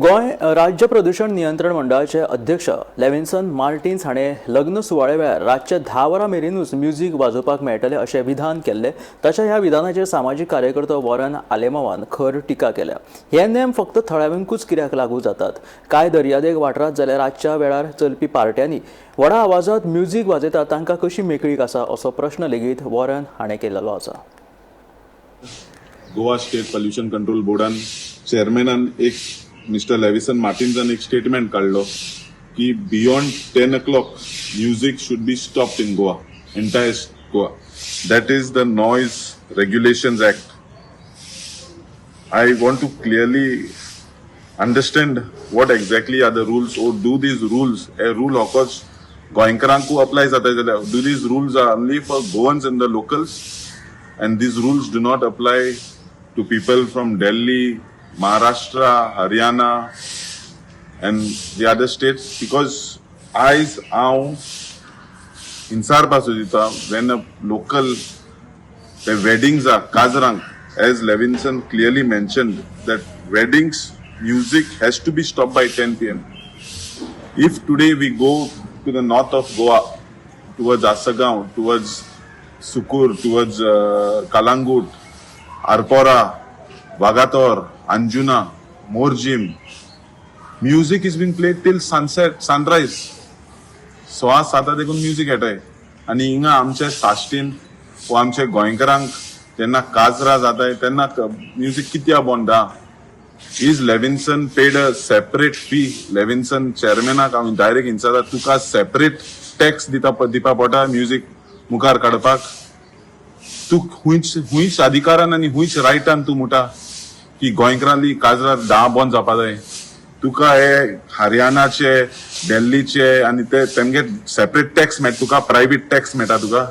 गोंय राज्य प्रदूशण नियंत्रण मंडळाचे अध्यक्ष लेविन्सन मार्टिन्स हाणें लग्न सुवाळ्या वेळार रातचे 10 वरां मेरेनूच म्युझीक वाजोवपाक मेळटलें अशें विधान केल्लें. ताच्या ह्या विधानाचेर सामाजीक कार्यकर्तो वॉरन आलेमावान खर टिका केल्या. हे नेम फक्त थळाव्यांकूच कित्याक लागू जातात? कांय दर्यादेग वाठारांत जाल्यार रातच्या वेळार चलपी पार्ट्यांनी व्हडा आवाजात म्युझीक वाजयतात, तांकां कशी मेकळीक आसा, असो प्रश्न लेगीत वॉरन हाणें केलेलो आसा. गोवा स्टेट पॉल्युशन कंट्रोल बोर्डान चेअरमॅनान एक मिस्टर लेविसन मार्टिन्सान एक स्टेटमेंट काडलो की beyond 10 o'clock music should be stopped in Goa, entire Goa. That is the Noise Regulations Act. I want to clearly understand what exactly are the rules or do these rules, a rule of course गोंयकारांकू apply जाता जाल्यार, do these rules are only for Goans and the locals and these rules do not apply to people from Delhi, Maharashtra, Haryana and the other states? Because आयज हांव इन्सार पासून दिता, when a local the weddings are काजरांक, as Levinson clearly mentioned, that weddings music has to be stopped by 10 p.m. If today we go to the north of Goa, towards Asagaon, towards Sukur, towards Kalangut, Arpora, Vagator, Anjuna, Morjim, music is being played till sunset, sunrise. 7:15 देखून music येताय आनी हिंगा आमच्या साश्टीन वो आमच्या गोंयकारांक जेन्ना काजरा जाताय तेन्ना म्युझिक कित्याक बंद? Is Levinson paid a separate fee? Levinson चेअरमॅनाक हांव डायरेक्ट विचारता, तुका सेपरेट टॅक्स दिता दिवपा पडटा म्युझिक मुखार काडपाक? तूं हुंयच हुंयच अधिकारान आनी हुंयच रायटान तूं म्हणटा की गोंयकारांली काजरा 10 बंद जावपा जाय? तुका हे हरियाणाचे, दिल्लीचे आनी ते तेमगे सेपरेट टॅक्स मेळटा तुका, प्रायवेट टॅक्स मेळटा तुका?